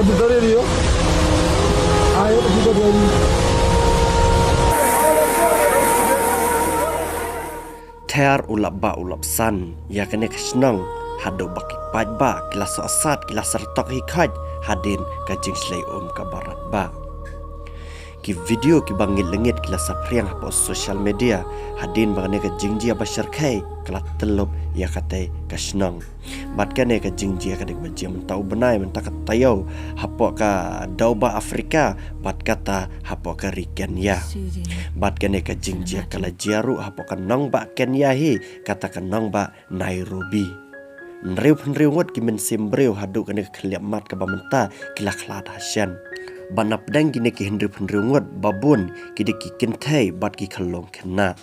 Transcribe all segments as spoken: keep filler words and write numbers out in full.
Dari dia. Ayo kita dari. Ther u lap ba u lap san ïa kane ka shnong, haduh ba ki paidbah ki la sohsat, ki la syrtok hi khait hadien ka jingshlei um ka barat ba. Ki video ki bangit lengit ki la saphriang hapoh social media hadien ba kane ka jingjia ba syrkhei ka la tyllup ïa katei ka shnong. Bad kane ka jingjia ka dei kaba jia mynta u bnai, mynta ka taïew hapoh ka dewbah Afrika, bad kata hapoh ka ri Kenya. Bad kane ka jingjia ka la jia ruh hapoh ka nongbah Kenya hi, kata ka nongbah Nairobi. Hynriew hynriew ngut ki mynsiem briew haduh kane ka khlieh mat kaba mynta ki la khlad ha shen. Bad na pdeng kine ki hynriew hynriew ngut ba bun ki dei ki kynthei bad ki khyllung khynnah.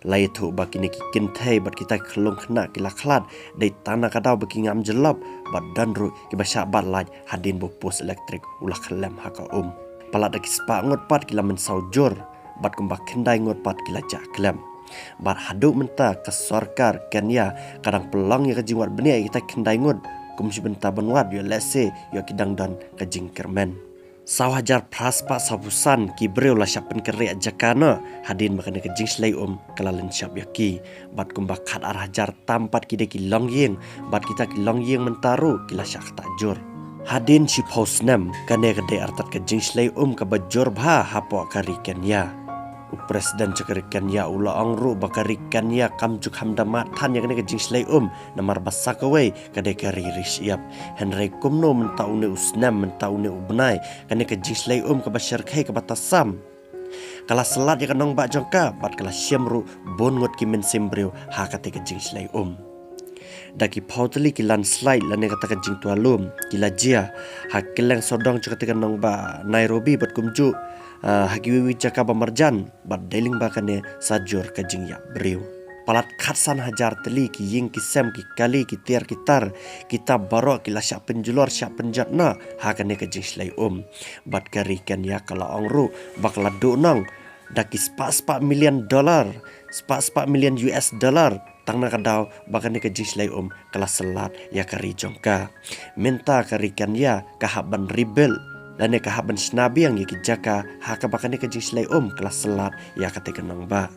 La ïathuh ba kine ki kynthei bad kita ki khyllung khynnah ki la khlad dei tang na ka daw ba ki ngam jyllop, bad don ruh kiba shah bat lait hadien ba u post elektrik u la khyllem ha ka um. Palat da ki spah ngut pat ki la mynsaw jur, bad kumba khyndai ngut pat ki la jah khlem. Bad haduh mynta ka sorkar Kenya ka dang pynlong ïa ka jingwad bniah ïa kita ki khyndai ngut, kum shi bynta ban wad ïoh lehse ïoh ki dang don ka jingkyrmen. Saw hajar phra spah sawphew san ki briew la shah pynkhreh jaka noh hadien ba kane ka jingshlei um ka la lynshop ïa ki. Bad kumba khat ar hajar tam pat ki dei ki longïing, bad kita ki longïing mynta ruh ki la shah ktah jur. Hadien shiphew snem, kane ka dei artat ka jingshlei um kaba jur bha hapoh ka ri Kenya. U president jong ka ri Kenya u la ong ruh ba ka ri Kenya kam ju kham da mad than ïa kane ka jingshlei um, namar ba sa kawei ka dei ka ri ri shyiap. Hynrei kumno mynta une u snem, mynta une u bnai, kane ka jingshlei um kaba syrkhei kaba tasam ka la slat ïa ka nongbah jong ka, bad ka la shim ruh bun ngut ki mynsiem briew ha katei ka jingshlei um. Da ki phew tylli ki landslide lane kata ka jingtwa lum ki la jia ha kylleng sawdong jong katei ka nongbah Nairobi bad kumjuh, ah, ha kiwei kiwei jaka ba marjan, bad dei lyngba kane sa jur ka jingïap briew. Palat khatsan hajar tylli ki ïing ki sem, ki kali, ki tiar ki tar, kita baroh ki la shah pynjulor, shah pynjot noh ha kane ka jingshlei um. Bad ka ri Kenya ka la ong ruh ba ka la duhnong da ki spah spah million dollar, spah spah million U S dollar, tang na ka daw ba kane ka jingshlei um ka la slat ïa ka ri jong ka. Mynta ka ri Kenya ka hap ban rebuild lane ka hap ban shna biang ïa ki jaka ha kaba kane ka jingshlei um ka la slat ïa katei ka nongbah.